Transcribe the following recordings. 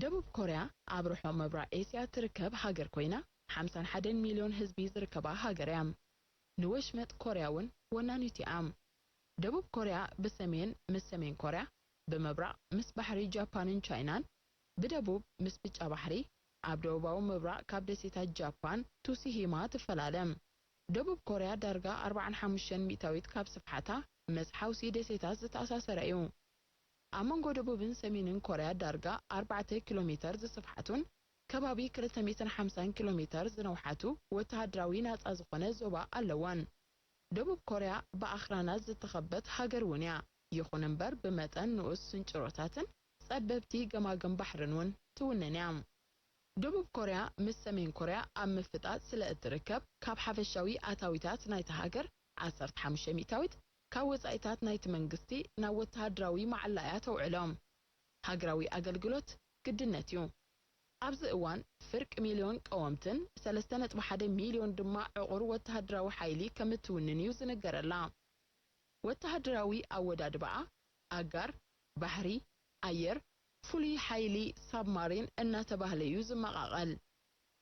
ደቡብ ኮርያ ኣብ ርሑቕ ምብራቕ ኤስያ ትርከብ ሃገር ኮይና፣ ሓምሳን ሓደን ሚልዮን ህዝቢ ዝርከባ ሃገር እያ። ንወሽመጥ ኮርያ እውን ወናኒት እያ። ደቡብ ኮርያ ብሰሜን ምስ ሰሜን ኮርያ፣ ብምብራቕ ምስ ባሕሪ ጃፓንን ቻይናን፣ ብደቡብ ምስ ብጫ ባሕሪ፣ ኣብ ደቡባዊ ምብራቕ ካብ ደሴታት ጃፓን ቱሲሂማ ትፈላለ። ደቡብ ኮርያ ዳርጋ ኣርባዓን ሓሙሽተን ሚእታዊት ካብ ስፍሓታ ምስ ሓውሲ ደሴታት ዝተኣሳሰረ እዩ። ኣብ መንጎ ደቡብን ሰሜንን ኮርያ ዳርጋ ኣርባዕተ ኪሎ ሜተር ዝስፍሓቱን ከባቢ ክልተ ሚእትን ሓምሳን ኪሎ ሜተር ዝነውሓቱ ወተሃደራዊ ናጻ ዝኾነ ዞባ ኣለወን። ደቡብ ኮርያ ብኣኽራናት ዝተኸበት ሃገር እውን እያ። ይኹን እምበር ብመጠን ንኡስ ስንጭሮታትን ጸበብቲ ገማግም ባሕርን እውን ትውንን እያ። ደቡብ ኮርያ ምስ ሰሜን ኮርያ ኣብ ምፍጣጥ ስለ እትርከብ፣ ካብ ሓፈሻዊ ኣታዊታት ናይታ ሃገር ዓሰርተ ሓሙሽተ ሚእታዊት ካብ ወጻኢታት ናይቲ መንግስቲ ናብ ወተሃደራዊ መዓላ እያ ተውዕሎ። ሃገራዊ ኣገልግሎት ግድነት እዩ። ኣብዚ እዋን ፍርቂ ሚልዮን ቀወምትን ሰለስተ ነጥቢ ሓደ ሚልዮን ድማ ዕቑር ወተሃደራዊ ሓይሊ ከም እትውንን እዩ ዝንገረላ። ወተሃደራዊ ኣወዳድባኣ ኣጋር፣ ባሕሪ፣ ኣየር፣ ፍሉይ ሓይሊ ሳብማሪን እናተባህለ እዩ ዝመቓቐል።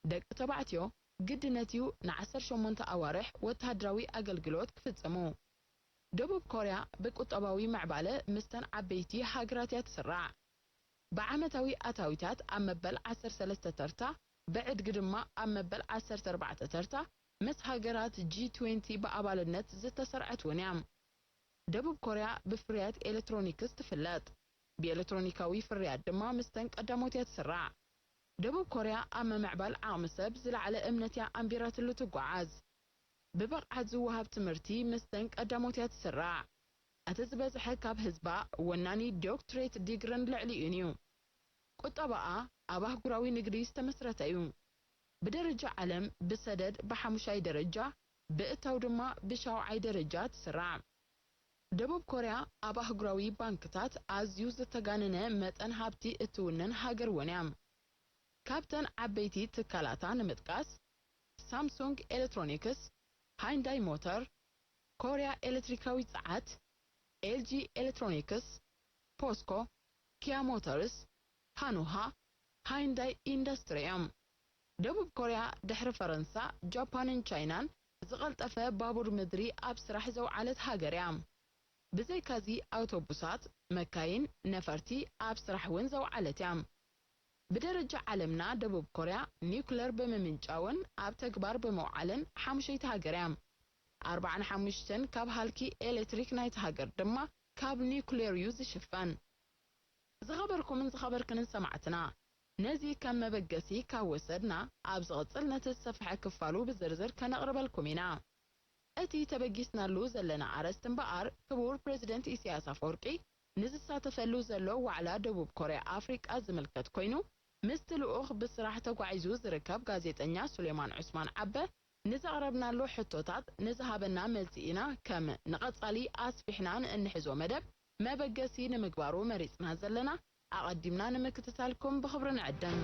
ደቂ ተባዕትዮ ግድነት እዩ ንዓሰርተ ሸሞንተ ኣዋርሕ ወተሃደራዊ ኣገልግሎት ክፍጽሙ። ደቡብ ኮርያ ብቁጠባዊ ምዕባለ ምስተን ዓበይቲ ሃገራት እያ ትስራዕ። ብዓመታዊ ኣታዊታት ኣብ መበል ዓሰርተ ሰለስተ ተርታ፣ ብዕድጊ ድማ ኣብ መበል ዓሰርተ ኣርባዕተ ተርታ ምስ ሃገራት ጂ ትዌንቲ ብኣባልነት ዝተሰርዐት እውን እያ። ደቡብ ኮርያ ብፍርያት ኤሌክትሮኒክስ ትፍለጥ። ብኤሌክትሮኒካዊ ፍርያት ድማ ምስተን ቀዳሞት እያ ትስራዕ። ደቡብ ኮርያ ኣብ ምምዕባል ዓቕሚ ሰብ ዝለዓለ እምነት እያ ኣንቢራትሉ ትጓዓዝ። ብብቕዓት ዝወሃብ ትምህርቲ ምስተን ቀዳሞት እያ ትስራዕ። እቲ ዝበዝሐ ካብ ህዝባ ወናኒ ዶክትሬት ዲግርን ልዕሊኡን እዩ። ቁጠባኣ ኣብ ኣህጉራዊ ንግዲ ዝተመስረተ እዩ። ብደረጃ ዓለም ብሰደድ ብሓሙሻይ ደረጃ፣ ብእታው ድማ ብሻውዓይ ደረጃ ትስራዕ። ደቡብ ኮርያ ኣብ ኣህጉራዊ ባንክታት ኣዝዩ ዝተጋነነ መጠን ሃብቲ እትውንን ሃገር እውን እያ። ካብተን ዓበይቲ ትካላታ ንምጥቃስ፣ ሳምሱንግ ኤሌክትሮኒክስ፣ ሃይንዳይ ሞተር፣ ኮርያ ኤሌክትሪካዊ ጸዓት፣ ኤልጂ ኤሌክትሮኒክስ፣ ፖስኮ፣ ኪያ ሞተርስ፣ ሃኑሃ፣ ሃይንዳይ ኢንዱስትሪ እዮም። ደቡብ ኮርያ ድሕሪ ፈረንሳ፣ ጃፓንን ቻይናን ዝቐልጠፈ ባቡር ምድሪ ኣብ ስራሕ ዘውዓለት ሃገር እያ። ብዘይካዚ ኣውቶቡሳት፣ መካይን፣ ነፈርቲ ኣብ ስራሕ እውን ዘውዓለት እያ። ብደረጃ ዓለምና ደቡብ ኮርያ ኒውክለር ብምምንጫውን ኣብ ተግባር ብምውዓልን ሓሙሸይቲ ሃገር እያ። ኣርባዓን ሓሙሽተን ካብ ሃልኪ ኤሌክትሪክ ናይቲ ሃገር ድማ ካብ ኒውክሌር እዩ ዝሽፈን። ዝኸበርኩምን ዝኸበርክንን ሰማዕትና፣ ነዚ ከም መበገሲ ካብ ወሰድና፣ ኣብ ዝቕጽል ነቲ ዝሰፍሐ ክፋሉ ብዝርዝር ከነቕርበልኩም ኢና። እቲ ተበጊስናሉ ዘለና ኣርእስቲ እምበኣር፣ ክቡር ፕረዚደንት ኢሳያስ ኣፈወርቂ ንዝሳተፈሉ ዘሎ ዋዕላ ደቡብ ኮርያ ኣፍሪቃ ዝምልከት ኮይኑ፣ ምስቲ ልኡኽ ብስራሕ ተጓዒዙ ዝርከብ ጋዜጠኛ ሱሌማን ዑስማን ዓበ ንዘቕረብናሉ ሕቶታት ንዝሃበና መልሲ ኢና ከም ንቐጻሊ ኣስፊሕና ንእንሕዞ መደብ መበገሲ ንምግባሩ መሪጽና ዘለና። ኣቐዲምና ንምክትታልኩም ብኽብሪ ንዕድም።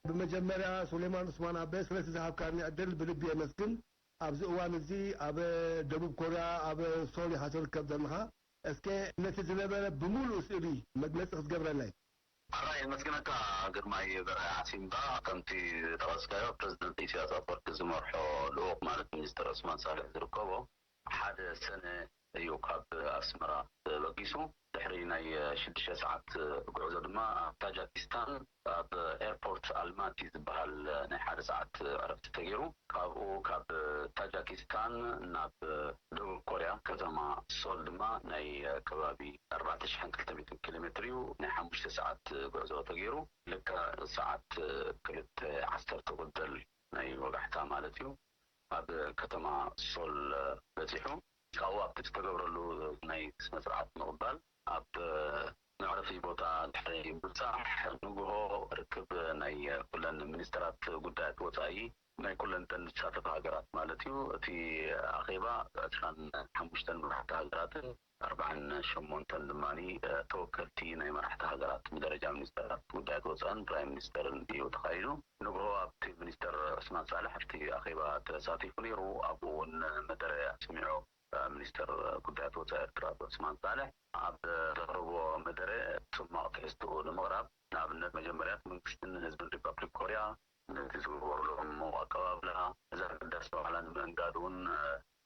ብመጀመርያ ሱሌማን ዑስማን ኣበ ስለቲ ዝሃብካኒ ዕድል ብልቢ የመስግን። ኣብዚ እዋን እዚ ኣብ ደቡብ ኮርያ ኣብ ሶል ኢኻ ትርከብ ዘለኻ። እስከ ነቲ ዝነበረ ብምሉእ ስእሊ መግለጺ ክትገብረለይ። ኣራይ የመስግነካ ግርማይ በርሀ ዓሲምባ። ከምቲ ዝጠቐስካዮ ፕረዚደንት ኢሳያስ ኣፈወርቂ ዝመርሖ ልኡኽ ማለት ሚኒስትር ዑስማን ሳልሕ ዝርከቦ ሓደ ሰነ እዩ ካብ ኣስመራ ተበጊሱ። ድሕሪ ናይ ሽዱሽተ ሰዓት ጉዕዞ ድማ ኣብ ታጃኪስታን ኣብ ኤርፖርት ኣልማቲ ዝበሃል ናይ ሓደ ሰዓት ዕረፍቲ ተገይሩ። ካብኡ ካብ ታጃኪስታን ናብ ደቡብ ኮርያ ከተማ ሶል ድማ ናይ ከባቢ ኣርባዕተ ሽሕን ክልተ ሚእትን ኪሎ ሜትር እዩ። ናይ ሓሙሽተ ሰዓት ጉዕዞ ተገይሩ። ልክዕ ሰዓት ክልተ ዓሰርተ ጉደል ናይ ወጋሕታ ማለት እዩ። ኣብ ከተማ ሶል በጺሑ። ካብኡ ኣብቲ ዝተገብረሉ ናይ ስነ ስርዓት ምቕባል ኣብ መዕረፊ ቦታ ድሕሪ ምብጻሕ፣ ንግሆ ርክብ ናይ ኩለን ሚኒስተራት ጉዳያት ወጻኢ ናይ ኩለን እተን ዝሳተፋ ሃገራት ማለት እዩ። እቲ ኣኼባ ዕስራን ሓሙሽተን መራሕቲ ሃገራትን ኣርባዓን ሸሞንተን ድማ ተወከልቲ ናይ መራሕቲ ሃገራት ብደረጃ ሚኒስተራት ጉዳያት ወፃእን ፕራይም ሚኒስተርን እዩ ተኻይዱ። ንግሆ ኣብቲ ሚኒስተር ዑስማን ሳልሕ ኣብቲ ኣኼባ ተሳቲፉ ነይሩ። ኣብኡ እውን መደረ ኣስሚዑ ሚኒስተር ጉዳያት ወፃኢ ኤርትራ ዑስማን ሳልሕ ኣብ ዘቕረቦ መደረ ጽማቕ ትሕዝትኡ ንምቕራብ፣ ንኣብነት መጀመርያ መንግስትን ህዝብን ሪፐብሊክ ኮርያ ነቲ ዝገበሩ ልዑል ኣቀባብላ፣ እዚ ኣገዳሲ ዋዕላ ንምእንጋድ እውን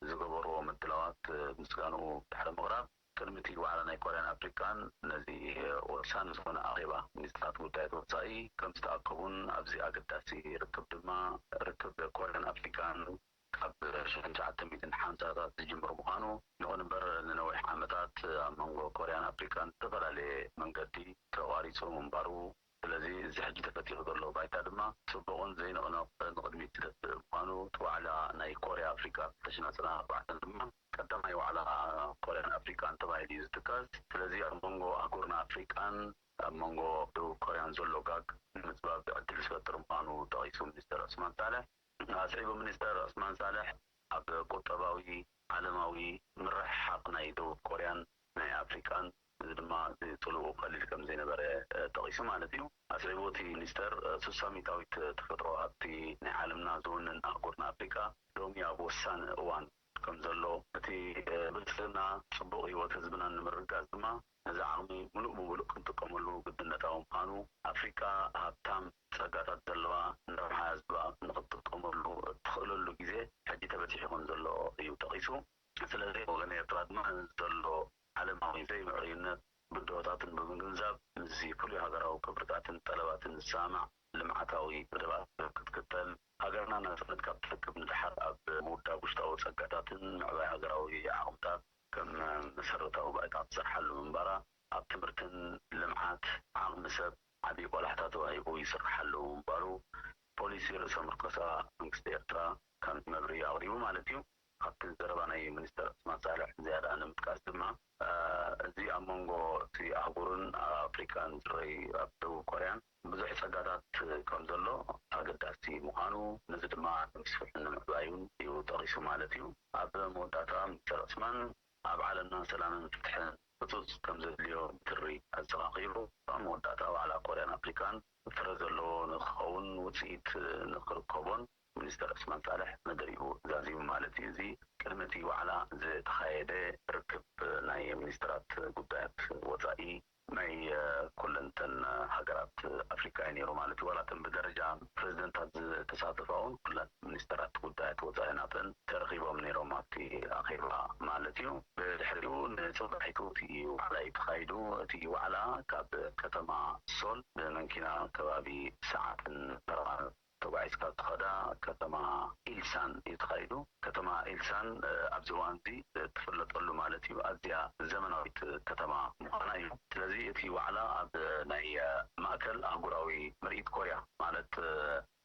ዝገበርዎ ምድላዋት ምስጋንኡ ድሕሪ ምቕራብ፣ ቅድሚ እቲ ዋዕላ ናይ ኮርያን ኣፍሪቃን ነዚ ወሳኒ ዝኾነ ኣኼባ ሚኒስትራት ጉዳያት ወጻኢ ከም ዝተኣከቡን ኣብዚ ኣገዳሲ ርክብ ድማ ርክብ ኮርያን ኣፍሪቃን ካብ ሽሕን ትሽዓተ ሚእትን ሓምሳታት ዝጅምር ምዃኑ፣ ይኹን እምበር ንነዊሕ ዓመታት ኣብ መንጎ ኮርያን ኣፍሪቃን ዝተፈላለየ መንገዲ ተቋሪጹ ምንባሩ፣ ስለዚ እዚ ሕጂ ተፈጢሩ ዘሎ ባይታ ድማ ጽቡቕን ዘይንቕነቕ ንቕድሚት ዝደፍእ ምዃኑ፣ እቲ ዋዕላ ናይ ኮርያ ኣፍሪቃ ክልተ ሽሕን ዕስራን ኣርባዕተን ድማ ቀዳማይ ዋዕላ ኮርያን ኣፍሪቃን ተባሂሉ እዩ ዝጥቀስ። ስለዚ ኣብ መንጎ ኣህጉርና ኣፍሪቃን ኣብ መንጎ ደቡብ ኮርያን ዘሎ ጋግ ንምጽባብ ዕድል ዝፈጥር ምዃኑ ጠቒሱ ሚኒስተር ዑስማን ሳልሕ። ኣስዒቡ ሚኒስተር ዑስማን ሳልሕ፣ ኣብ ቁጠባዊ ዓለማዊ ምርሕሓቕ ናይ ደቡብ ኮርያን ናይ ኣፍሪቃን፣ እዚ ድማ ጽልኡ ቀሊል ከም ዘይነበረ፣ እ፣ ጠቒሱ ማለት እዩ። ኣስዒቡ እቲ ሚኒስተር፣ እ፣ ሱሳ ሚእታዊት ተፈጥሮ ሃብቲ ናይ ዓለምና ዝውንን ኣህጉርና ኣፍሪቃ ሎሚ ኣብ ወሳኒ እዋን ከም ዘሎ፣ እቲ፣ እ፣ ብልጽግና ጽቡቕ ህይወት ህዝብና ንምርግጋጽ ድማ ነዚ ዓቕሚ ምሉእ ብምሉእ ክንጥቀመሉ ግድነታዊ ምዃኑ፣ ኣፍሪቃ ሃብታም ጸጋታት ዘለዋ፣ ንረብሓ ህዝባ ንኽትጥቀመሉ እትኽእለሉ ግዜ ሕጂ ተበጺሑ ከም ዘሎ እዩ ጠቒሱ። ስለዚ ወገን ኤርትራ ድማ ዘሎ ዓለማዊ ዘይምዕሩይነት ብድሆታትን ብምግንዛብ፣ ምስዚ ፍሉይ ሃገራዊ ክብርታትን ጠለባትን ዝሰማማዕ ልምዓታዊ መደባት ክትክተል፣ ሃገርና ናጽነት ካብ ትረክብ ንደሓር ኣብ ምውዳብ ውሽጣዊ ጸጋታትን ምዕባይ ሃገራዊ ዓቕምታት ከም መሰረታዊ ባይታ ክትሰርሓሉ ምንባራ፣ ኣብ ትምህርትን ልምዓት ዓቕሚ ሰብ ዓብዪ ቆላሕታ ተዋሂቡ ይስርሓሉ ምንባሩ ፖሊሲ ርእሰ ምርኮሳ መንግስቲ ኤርትራ ከም መብርሂ ኣቕሪቡ ማለት እዩ። ካብቲ ዘረባ ናይ ሚኒስተር ዑስማን ሳልሕ ዝያዳ ንምጥቃስ ድማ፣ እ፣ እዚ ኣብ መንጎ እቲ ኣህጉርን ኣፍሪቃን ዝረኣይ ኣብ ደቡብ ኮርያን ብዙሕ ጸጋታት ከም ዘሎ ኣገዳሲ ምዃኑ፣ ነዚ ድማ ንምስፍሕን ንምዕባዩን እዩ ጠቒሱ ማለት እዩ። ኣብ መወዳእታ ሚኒስተር ዑስማን፣ ኣብ ዓለምና ሰላምን ፍትሕን ህጹጽ ከም ዘድልዮ ብትሪ ኣዘኻኺሩ፣ ኣብ መወዳእታ ዋዕላ ኮርያን ኣፍሪቃን ፍረ ዘለዎ ንክኸውን፣ ውጽኢት ንክርከቦን ሚኒስተር ዑስማን ሳልሕ መደይኡ ዛዚሙ ማለት እዩ። እዚ ቅድሚ እቲ ዋዕላ ዝተኻየደ ርክብ ናይ ሚኒስትራት ጉዳያት ወጻኢ ናይ፣ እ፣ ኩለንተን ሃገራት ኣፍሪቃ እዩ ነይሩ ማለት እዩ። ዋላ እተን ብደረጃ ፕሬዚደንታት ዝተሳተፋ እውን ኩለን ሚኒስትራት ጉዳያት ወጻኢ ናተን ተረኺቦም ነይሮም ኣብቲ ኣኼባ ማለት እዩ። ብድሕሪኡ ንጽባሒቱ እቲ ዋዕላ እዩ ተኻይዱ። እቲ ዋዕላ ካብ ከተማ ሶል ብመንኪና ከባቢ ሰዓትን ተራን ተጓዒዝካ ትኸዳ ከተማ ኢልሳን እዩ ተኻይዱ። ከተማ ኢልሳን፣ እ፣ ኣብዚ እዋን እዚ እትፍለጠሉ ማለት እዩ፣ ኣዝያ ዘመናዊት ከተማ ምዃና እዩ። ስለዚ እቲ ዋዕላ ኣብ ናይ፣ እ፣ ማእከል ኣህጉራዊ ምርኢት ኮርያ ማለት፣ እ፣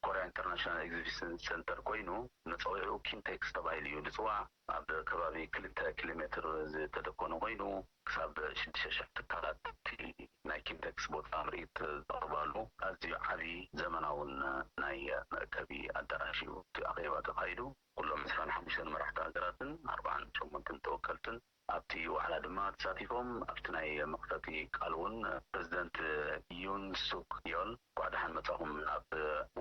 ኮርያ ኢንተርናሽናል ኤግዚቢሽን ሰንተር ኮይኑ፣ መጸውዒኡ ኪንቴክስ ተባሂሉ እዩ ዝጽዋዕ። ኣብ ከባቢ ክልተ ኪሎ ሜትር ዝተደኮነ ኮይኑ፣ ክሳብ ሽዱሽተ ሽሕ ትካላት እቲ ናይ ኪንቴክስ ቦታ ምርኢት ዘቕርባሉ ኣዝዩ ዓቢ ዘመናውን ናይ መእከቢ ኣዳራሽ እዩ እቲ ኣኼባ ተኻይዱ። ኩሎም ዕስራን ሓሙሽተን መራሕቲ ሃገራትን ኣርባዓን ሸሞንተን ተወከልትን ኣብቲ ዋዕላ ድማ ተሳቲፎም። ኣብቲ ናይ መኽፈቲ ቃል እውን ፕሬዚደንት ዩን ሱክ ዮል፣ "እንኳዕ ደሓን መጻኹም ናብ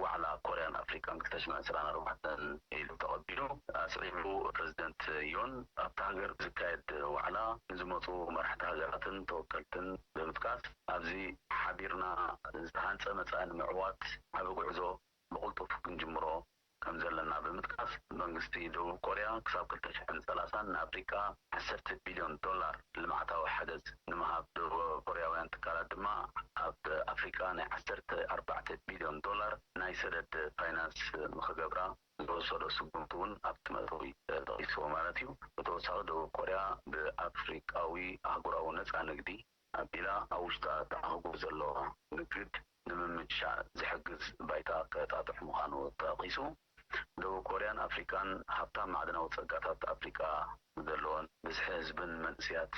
ዋዕላ ኮርያን ኣፍሪቃን ክልተ ሽሕን ዕስራን ኣርባዕተን" ኢሉ ተቐቢሉ። ኣስዒቡ ፕሬዚደንት ዮን፣ ኣብታ ሃገር ዝካየድ ዋዕላ ንዝመጹ መራሕቲ ሃገራትን ተወከልትን ብምጥቃስ፣ "ኣብዚ ሓቢርና ዝተሃንጸ መጻኢ ንምዕዋት ዓቢ ጉዕዞ ብቕልጡፍ ክንጅምሮ ከም ዘለና" ብምጥቃስ፣ መንግስቲ ደቡብ ኮርያ ክሳብ ክልተ ሽሕን ሰላሳን ንኣፍሪቃ ዓሰርተ ቢልዮን ዶላር ልምዓታዊ ሓገዝ ንምሃብ፣ ደቡብ ኮርያውያን ትካላት ድማ ኣብ ኣፍሪቃ ናይ ዓሰርተ ኣርባዕተ ቢልዮን ዶላር ናይ ሰደድ ፋይናንስ ንኽገብራ ዝወሰዶ ስጉምቲ እውን ኣብቲ መእተዊ ተጠቒስዎ ማለት እዩ። ብተወሳኺ፣ ደቡብ ኮርያ ብኣፍሪቃዊ ኣህጉራዊ ነጻ ንግዲ ኣቢላ ኣብ ውሽጣ እቲ ኣህጉር ዘለዋ ንግድ ንምምችቻእ ዝሕግዝ ባይታ ከጣጥሕ ምዃኑ ጠቒሱ፣ ደቡብ ኮርያን ኣፍሪቃን ሃብታም ማዕድናዊ ጸጋታት ኣፍሪቃ ዘለወን፣ ብዝሒ ህዝብን መንእስያት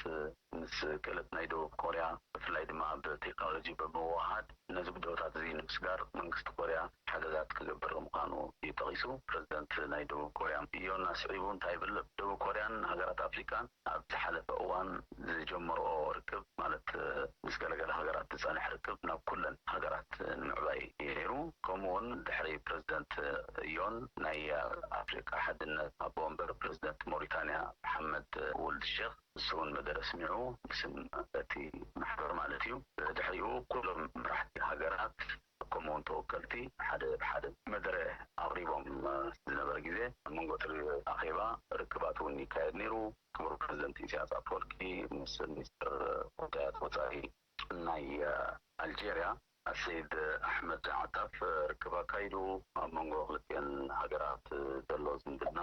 ምስ ክእለት ናይ ደቡብ ኮርያ፣ ብፍላይ ድማ ኣብ ቴክኖሎጂ ብምውሃድ፣ ነዚ ብድሆታት እዚ ንምስጋር መንግስቲ ኮርያ ሓገዛት ክገብር ምዃኑ እዩ ጠቒሱ። ፕረዚደንት ናይ ደቡብ ኮርያ ዮን ኣስዒቡ እንታይ ይብል? ደቡብ ኮርያን ሃገራት ኣፍሪቃን ኣብ ዝሓለፈ እዋን ዝጀመርኦ ርክብ፣ ማለት ምስ ገለገለ ሃገራት ዝጸንሐ ርክብ፣ ናብ ኩለን ሃገራት ንምዕባይ እዩ ነይሩ። ከምኡ እውን ድሕሪ ፕረዚደንት ዮን፣ ናይ ኣፍሪቃ ሓድነት ኣቦ ወንበር ፕረዚደንት ሞሪታንያ መሓመድ ውልድ ሼክ፣ ንሱ እውን መደረ ኣስሚዑ፣ ብስም እቲ ማሕበር ማለት እዩ። ድሕሪኡ ኩሎም መራሕቲ ሃገራት፣ ከምኡ እውን ተወከልቲ ሓደ ብሓደ መደረ ኣቕሪቦም ዝነበረ ግዜ፣ ኣብ መንጎ እቲ ኣኼባ ርክባት እውን ይካየድ ነይሩ። ክቡር ፕረዚደንት ኢሳያስ ኣፈወርቂ ምስ ሚኒስትር ጉዳያት ወጻኢ ናይ ኣልጄርያ ኣሰይድ ኣሕመድ ዓጣፍ ርክብ ኣካይዱ፣ ኣብ መንጎ ክልቲአን ሃገራት ዘሎ ዝምድና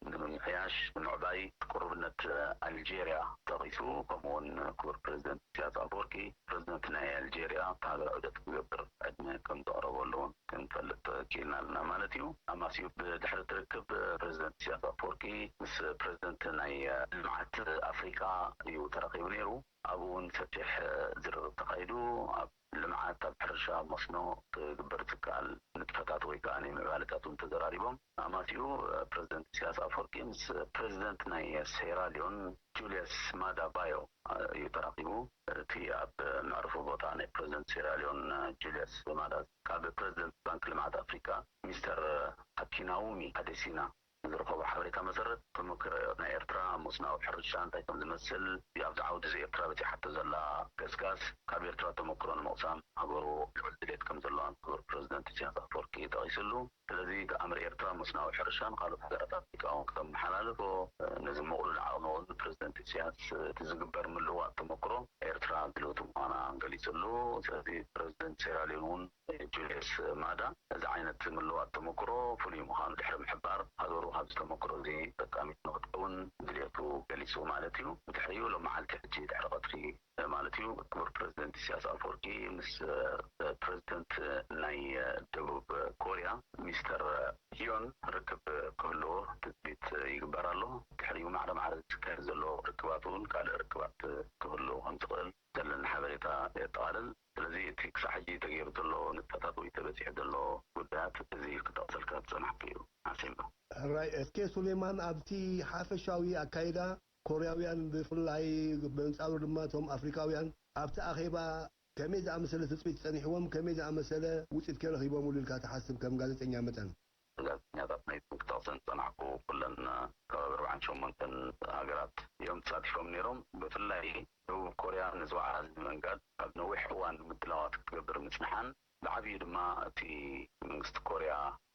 ንምምሕያሽ፣ ንምዕባይ ቅሩብነት ኣልጄርያ ጠቒሱ፣ ከምኡውን ክቡር ፕረዚደንት ኢሳያስ ኣፈወርቂ፣ ፕረዚደንት ናይ ኣልጄርያ፣ ኣብታ ሃገር ዑደት ክገብር ዕድመ ከም ዘቕረበሉ እውን ክንፈልጥ ክኢልና ኣለና ማለት እዩ። ኣማስዩ ብድሕሪ እቲ ርክብ፣ ፕረዚደንት ኢሳያስ ኣፈወርቂ ምስ ፕረዚደንት ናይ ልምዓት ኣፍሪቃ እዩ ተራኺቡ ነይሩ። ኣብኡ እውን ሰፊሕ ዝርርብ ተኻይዱ። ኣብ ልምዓት፣ ኣብ ሕርሻ፣ ኣብ መስኖ ክግበር ዝከኣል ንጥፈታት ወይ ከዓ ናይ ምዕባለታት እውን ተዘራሪቦም። ኣማስይኡ ፕረዚደንት ኢሳያስ ኣፈወርቂ ምስ ፕረዚደንት ናይ ሴራሊዮን ጁልየስ ማዳ ባዮ እዩ ተራኺቡ። እቲ ኣብ መዕርፎ ቦታ ናይ ፕረዚደንት ሴራሊዮን ጁልየስ ማዳ ካብ ፕረዚደንት ባንክ ልምዓት ኣፍሪካ ሚስተር ኣኪናውሚ ኣዴሲና ዝረኸቦ ሓበሬታ መሰረት፣ ተመክሮ ናይ ኤርትራ ኣብ መስኖ፣ ኣብ ሕርሻ እንታይ ከም ዝመስል፣ ኣብዚ ዓውዲ እዚ ኤርትራ በጺሓቶ ዘላ ገስጋስ፣ ካብ ኤርትራ ተመክሮ ንምቕሳም ሃገሩ ልዑል ድሌት ከም ዘለዋን ክቡር ፕረዚደንት ኢሳያስ ኣፈወርቂ ጠቒስሉ። ስለዚ ተኣምር ኤርትራ ኣብ መስኖ፣ ኣብ ሕርሻ ንኻልኦት ሃገራት ኣፍሪቃ እውን ክተመሓላልፎ፣ ነዚ ምቕሉል ዓቕሚ እውን ፕረዚደንት ኢሳያስ እቲ ዝግበር ምልውዋጥ ተመክሮ ኤርትራ ድልውቲ ምዃና ገሊጹሉ። ስለዚ ፕረዚደንት ሴራሊዮን እውን ጁልየስ ማዳ እዚ ዓይነት ምልዋጥ ተመክሮ ፍሉይ ምዃኑ ድሕሪ ምሕባር፣ ሃገሩ ካብዚ ተመክሮ እዚ ተጠቃሚት ንክትከውን ድልየቱ ገሊጹ ማለት እዩ። ብድሕሪኡ ሎም መዓልቲ ሕጂ ድሕሪ ቀትሪ ማለት እዩ፣ ክቡር ፕረዚደንት ኢሳያስ ኣፈወርቂ ምስ ፕረዚደንት ናይ ደቡብ ኮርያ ሚስተር ዮን ርክብ ክህልዎ ትጽቢት ይግበር ኣሎ። ድሕሪኡ ማዕረ ማዕረ ዝካየድ ዘሎ ርክባት እውን ካልእ ርክባት ክህልዎ ከም ዝኽእል ዘለና ሓበሬታ የጠቓልል። ስለዚ እቲ ክሳዕ ሕጂ ተገይሩ ዘሎ ንጥፈታት ወይ ተበጺሑ ዘሎ ጉዳያት እዚ ክጠቕሰልካ ዝጸናሕኩ እዩ። ሓሲምባ። ሕራይ፣ እስከ ሱሌማን፣ ኣብቲ ሓፈሻዊ ኣካይዳ ኮርያውያን ብፍላይ በንጻሩ ድማ እቶም ኣፍሪቃውያን ኣብቲ ኣኼባ ከመይ ዝኣመሰለ ትጽቢት ጸኒሕዎም፣ ከመይ ዝኣመሰለ ውጽኢት ከ ረኺቦምሉ ኢልካ ትሓስብ ከም ጋዜጠኛ መጠን? ጋዜጠኛታት ናይተን ክጠቕሰን ዝጸናሕኩ ኩለን ከባቢ ኣርባዓን ሸሞንተን ሃገራት እዮም ተሳቲፎም ነይሮም። ብፍላይ ደቡብ ኮርያ ነዚ ወዓል እዚ ንምእንጋድ ኣብ ነዊሕ እዋን ምድላዋት ክትገብር ምጽንሓን፣ ብዓብዩ ድማ እቲ መንግስቲ ኮርያ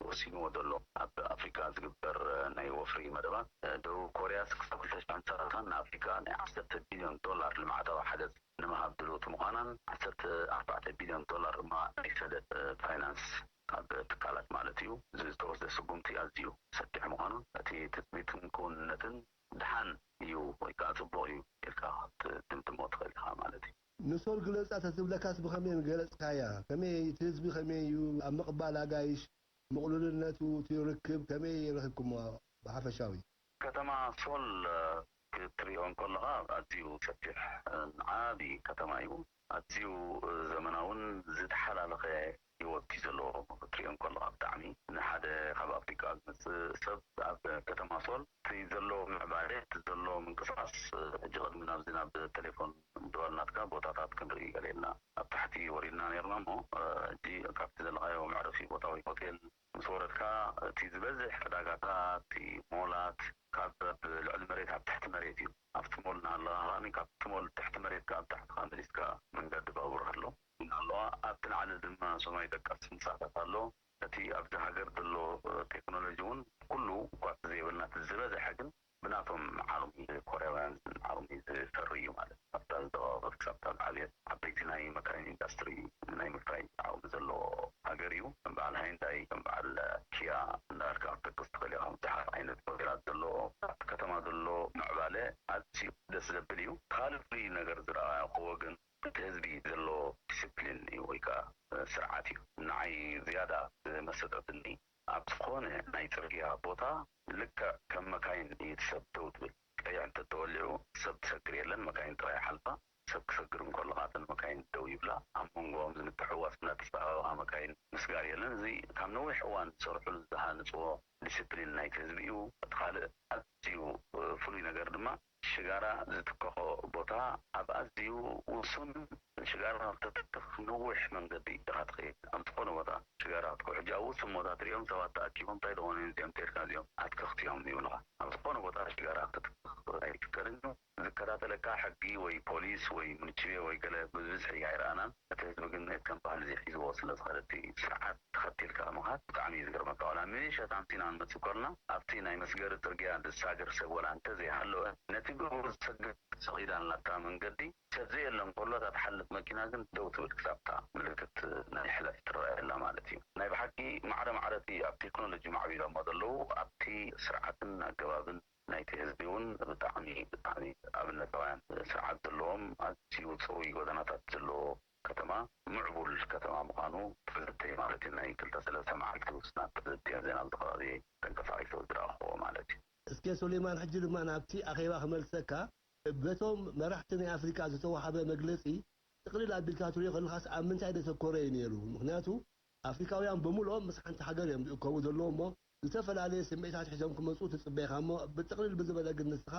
ወሲንዎ ዘሎ ኣብ ኣፍሪካ ዝግበር ናይ ወፍሪ መደባት፣ ደቡብ ኮርያ ክሳብ ክልተ ሽሕን ሰላሳን ንኣፍሪካ ናይ ዓሰርተ ቢልዮን ዶላር ልምዓታዊ ሓገዝ ንምሃብ ድልውቲ ምዃናን፣ ዓሰርተ ኣርባዕተ ቢልዮን ዶላር ድማ ናይ ሰደድ ፋይናንስ ካብ ትካላት ማለት እዩ። እዚ ዝተወስደ ስጉምቲ ኣዝዩ ሰፊሕ ምዃኑን እቲ ትጽቢትን ክውንነትን ደሓን እዩ ወይ ከዓ ጽቡቕ እዩ ኢልካ ክትድምድሞ ትኽእል ኢኻ ማለት እዩ። ንሶል ግለጻ ተትብለካስ ብኸመይ ምገለጽካያ? ከመይ እቲ ህዝቢ ከመይ እዩ ኣብ ምቕባል ኣጋይሽ፣ ምቕሉልነቱ፣ እቲ ርክብ ከመይ ረኺብኩሞ ብሓፈሻዊ? ከተማ ሶል፣ እ፣ ክትሪኦ እንከለኻ ኣዝዩ ሰፊሕ፣ እ፣ ዓቢ ከተማ እዩ። ኣዝዩ፣ እ፣ ዘመናውን ዝተሓላለኸ ህይወት እዩ ዘለዎ ክትሪኦ እንከለኻ ብጣዕሚ። ንሓደ ካብ ኣፍሪቃ ዝመጽእ ሰብ ኣብ ከተማ ሶል እቲ ዘሎ ምዕባለ፣ እቲ ዘሎ ምንቅስቓስ፣ እ፣ ሕጂ ቅድሚ ናብዚ ናብ ቴሌፎን ምድዋል ናትካ ቦታታት ክንርኢ ገለ ኢልና ኣብ ታሕቲ ወሪድና ነይርና እሞ፣ እ፣ ሕጂ ካብቲ ዘለኻዮ መዕረፊ ቦታ ወይ ሆቴል ምስ ወረድካ፣ እቲ ዝበዝሕ ዕዳጋታት፣ እቲ ሞላት፣ ካብ ልዕሊ መሬት ኣብ ትሕቲ መሬት እዩ። ኣብቲ ሞል እናሃለኻ ከኣ፣ ካብቲ ሞል ትሕቲ መሬት ከኣ ኣብ ታሕቲ ከኣ መሊስካ መንገዲ ባቡር ኣሎ። ኣለዋ። ኣብቲ ላዕሊ ድማ ሰማይ ጠቀስ ህንጻታት ኣሎ። እቲ ኣብዚ ሃገር ዘሎ፣ እ፣ ቴክኖሎጂ እውን ኩሉ እኳ እቲ ዘይበልና፣ እቲ ዝበዝሐ ግን ብናቶም ዓቕሚ፣ ኮርያውያን ዓቕሚ ዝፈሪ እዩ ማለት እዩ። ካብታ ዝተዋወፈት ክሳብ እታ ዝዓበየት ዓበይቲ ናይ መካይን ኢንዳስትሪ፣ ናይ ምፍራይ ዓቕሚ ዘለዎ ሃገር እዩ። ከም በዓል ሃይንዳይ፣ ከም በዓል ኪያ እንዳበልካ ክትጠቅስ ትኽእል ኢኻ። ብዙሓት ዓይነት ሞዴላት ዘለዎ፣ ኣብቲ ከተማ ዘሎ ምዕባለ ኣዝዩ ደስ ዘብል እዩ። ካልእ ፍሉይ ነገር ዝረኣኹዎ ግን እቲ ህዝቢ ዘለዎ ዲስፕሊን እዩ ወይ ከዓ ስርዓት እዩ። ንዓይ ዝያዳ ዝመሰጠትኒ ኣብ ዝኾነ ናይ ጽርግያ ቦታ ልክዕ ከም መካይን እዩ እቲ ሰብ ደው ትብል። ቀይሕ እንተተወሊዑ ሰብ ትሰግር የለን፣ መካይን ጥራይ ይሓልፋ። ሰብ ክሰግር እንከሎ ካተን መካይን ደው ይብላ። ኣብ መንጎኦም ዝምትሕውዋስ እናተጸባበቓ መካይን ምስጋር የለን። እዚ ካብ ነዊሕ እዋን ዝሰርሑሉ ዝሃንጽዎ ዲስፕሊን ናይቲ ህዝቢ እዩ። እቲ ካልእ ኣዝዩ ፍሉይ ነገር ድማ ሽጋራ ዝትከኾ ቦታ ኣብ ኣዝዩ ውሱን፣ ሽጋራ ክትትክኽ ነዊሕ መንገዲ ኢኻ ትኸይድ። ኣብ ዝኾነ ቦታ ሽጋራ ክትከ-፣ ሕጂ ኣብ ውሱን ቦታ ትሪኦም ሰባት ተኣኪቦም እንታይ ደኾኑ እዮም እዚኦም ተይልካ እዚኦም ኣትከኽቲ እዮም ይብሉኻ። ኣብ ዝኾነ ቦታ ሽጋራ ክትትክኽ ኣይፍቀድን እዩ። ዝከታተለካ ሕጊ ወይ ፖሊስ ወይ ሙንችቤ ወይ ገለ ብብዝሒ ኣይረኣናን። እቲ ህዝቢ ግን ከም ባህሊ እዚ ሒዝዎ ስለ ዝኸደ እቲ ስርዓት ተኸቲልካ ምኻድ ብጣዕሚ እዩ ዝገርመካ። ዋላ ምሸት ኣምሲና ንመጽእ ከሎና ኣብቲ ናይ መስገሪ ጽርግያ ዝሳገር ሰብ ዋላ እንተዘይሃለወ ነቲ ብእግሩ ዝሰግር ሰቒላ ኣላ እታ መንገዲ። ሰብ ዘየለ እንከሎ እታ ትሓልፍ መኪና ግን ደው ትብል ክሳብ እታ ምልክት ናይ ሕለፍ ትረኣየላ ማለት እዩ። ናይ ብሓቂ ማዕረ ማዕረ እቲ ኣብ ቴክኖሎጂ ማዕቢሎሞ ዘለዉ ኣብቲ ስርዓትን ኣገባብን ናይቲ ህዝቢ እውን ብጣዕሚ፣ ብጣዕሚ ኣብነታውያን ስርዓት ዘለዎም፣ ኣዝዩ ጽሩይ ጎደናታት ዘለዎ ከተማ፣ ምዕቡል ከተማ ምዃኑ ትዝቲ ማለት እዩ። ናይ ክልተ ሰለስተ መዓልቲ ውስናት ትዝቲ እየን ዜና ኣብዚ ከባቢ ተንቀሳቒሱ ዝረኣኽዎ ማለት እዩ። እስከ ሱሌማን፣ ሕጂ ድማ ናብቲ ኣኼባ ክመልሰካ። በቶም መራሕቲ ናይ ኣፍሪቃ ዝተዋሃበ መግለጺ ጥቕልል ኣቢልካ ትሪኦ ከለኻስ ኣብ ምንታይ ዘተኮረ እዩ ነይሩ? ምኽንያቱ ኣፍሪካውያን ብምልኦም ምስ ሓንቲ ሃገር እዮም ዝእከቡ ዘለዉ እሞ፣ ዝተፈላለየ ስምዒታት ሒዞም ክመጹ ትጽበ ኢኻ እሞ፣ ብጥቕልል ብዝበለ ግን ንስኻ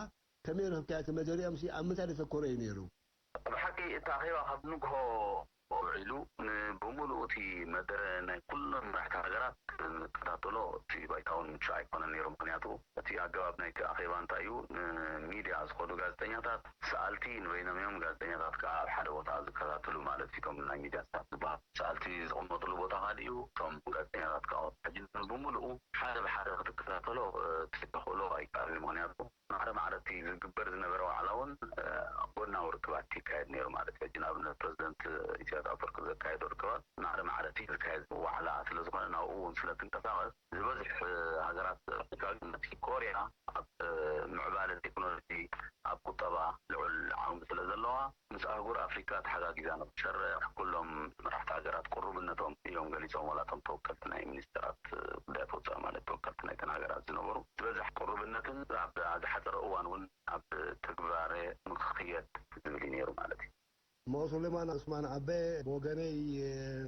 ከመይ ረኽብካዮ እቲ መደረኦም ሲ ኣብ ምንታይ ዘተኮረ እዩ ነይሩ? ብሓቂ እቲ ኣኼባ ካብ ንግሆ ውዒሉ ን-፣ ብምሉኡ እቲ መደረ ናይ ኩሎም መራሕቲ ሃገራት ንከታተሎ እቲ ባይታ እውን ምቹእ ኣይኮነን ነይሩ። ምኽንያቱ እቲ ኣገባብ ናይቲ ኣኼባ እንታይ እዩ? ንሚድያ ዝኸዱ ጋዜጠኛታት፣ ሰኣልቲ ንበይኖም እዮም፣ ጋዜጠኛታት ከዓ ኣብ ሓደ ቦታ ዝከታተሉ ማለት እዩ። እቶም ናይ ሚድያ ስታፍ ዝበሃሉ ሰኣልቲ ዝቕመጥሉ ቦታ ካልእ እዩ፣ እቶም ጋዜጠኛታት ከዓ። ሕጂ ግን ብምሉኡ ሓደ ብሓደ ክትከታተሎ፣ እ፣ እቲ ተኽእሎ ኣይከኣልን። ምኽንያቱ ማዕረ ማዕረ እቲ ዝግበር ዝነበረ ዋዕላ እውን፣ እ፣ ጎናዊ ርክባት ይካየድ ነይሩ ማለት እዩ። ሕጂ ንኣብነት ፕረዚደንት ኢሳያስ ኣፈወርቂ ዘካየዶ ርክባት ማዕረ ማዕረ እቲ ዝካየድ ዋዕላ ስለ ዝኾነ ናብኡ እውን ስለ ትንቀሳቐስ ዝበዝሕ፣ እ፣ ሃገራት ኣፍሪካ ግን እቲ ኮርያ ኣብ፣ እ፣ ምዕባለ ቴክኖሎጂ፣ ኣብ ቁጠባ ልዑል ዓቕሚ ስለ ዘለዋ ምስ ኣህጉር ኣፍሪካ ተሓጋጊዛ ንክትሰርሕ ኩሎም መራሕቲ ሃገራት ቅሩብነቶም እዮም ገሊፆም። ዋላ እቶም ተወከልቲ ናይ ሚኒስተራት ጉዳያት ወፃኢ ማለት ተወከልቲ ናይተን ሃገራት ዝነበሩ ዝበዝሕ ቅሩብነትን ኣብ ዝሓፀረ እዋን እውን ኣብ ትግባረ ንክኽየድ ዝብል እዩ ነይሩ ማለት እዩ። እሞ ሱሌማን ዑስማን ዓበ፣ ብወገነይ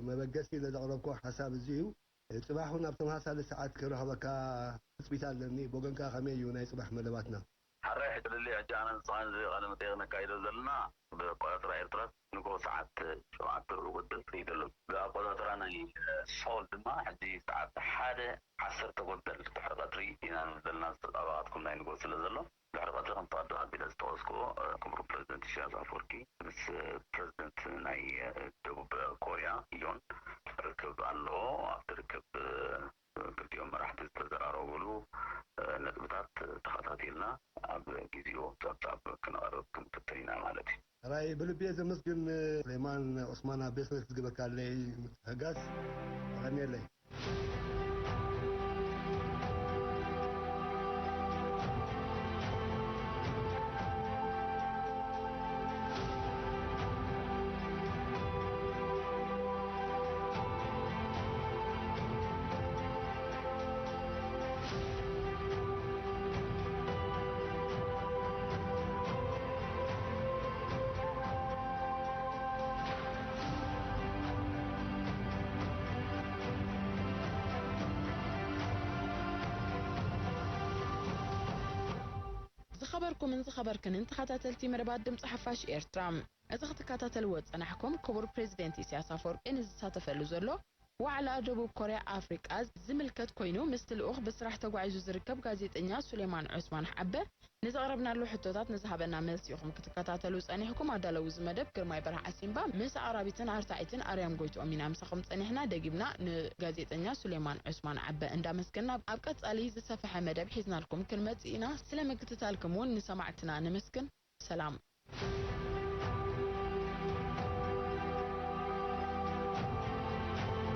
መበገሲ ኢለ ዘቕረብኩ ሓሳብ እዚ እዩ። ጽባሕ እውን ኣብ ተመሳሳሊ ሰዓት ክረኽበካ ትጽቢት ኣለኒ። ብወገንካ ከመይ እዩ ናይ ጽባሕ መደባትና? ሓራይ ሕጂ ልሊ ሕጂ ኣነ ንስኻን እዚ ቃለ መጠይቕ ነካይዶ ዘለና ብኣቆጻጽራ ኤርትራ ንግሆ ሰዓት ሸውዓተ ሩብ ቅድም እዩ ዘሎ። ብኣቆጻጽራ ናይ ሶል ድማ ሕጂ ሰዓት ሓደ ዓሰርተ ጎደል ድሕሪ ቀትሪ ኢና ንብል ዘለና። ዝተጣበቓትኩም ናይ ንግሆ ስለ ዘሎ ድሕሪ ቀትሪ ከም ተቐድም ኣቢለ ዝጠቐስክዎ፣ እ፣ ክቡር ፕረዚደንት ኢሳያስ ኣፈወርቂ ምስ፣ እ፣ ፕረዚደንት ናይ፣ እ፣ ደቡብ ኮርያ ዮን ርክብ ኣለዎ። ኣብቲ ርክብ፣ እ፣ ክልቲኦም መራሕቲ ዝተዘራረቡሉ፣ እ፣ ነጥብታት ተኸታቲልና ኣብ ግዜኡ ጸብጻብ ክነቕርብ ክንፍትን ኢና ማለት እዩ። ሕራይ ብልቢ እየ ዘመስግን ሱሌማን ዑስማን፣ ኣብ ቤት ስነ ዝግበካ ኣለይ ምትሕጋዝ። የቐንየለይ። ዝኸበርኩምን ዝኸበርክንን ተኸታተልቲ መደባት ድምፂ ሓፋሽ ኤርትራ፣ እዚ ክትከታተልዎ ዝጸናሕኩም ክቡር ፕሬዚደንት ኢሳያስ ኣፈወርቂ ንዝሳተፈሉ ዘሎ ዋዕላ ደቡብ ኮርያ ኣፍሪቃ ዝምልከት ኮይኑ፣ ምስቲ ልኡኽ ብስራሕ ተጓዒዙ ዝርከብ ጋዜጠኛ ሱሌማን ዑስማን ዓበ ንዘቕረብናሉ ሕቶታት ንዝሃበና መልሲ ኢኹም ክትከታተሉ ጸኒሕኩም። ኣዳለዊ እዚ መደብ ግርማይ በርሃ ዓሲምባ ምስ ኣቕራቢትን ኣርታዒትን ኣርያም ጎይትኦም ኢና ምሳኹም ጸኒሕና። ደጊምና ንጋዜጠኛ ሱሌማን ዑስማን ዓበ እንዳመስገና፣ ኣብ ቀጻሊ ዝሰፍሐ መደብ ሒዝናልኩም ክንመጽእ ኢና። ስለ ምክትታልኩም እውን ንሰማዕትና ነመስግን። ሰላም።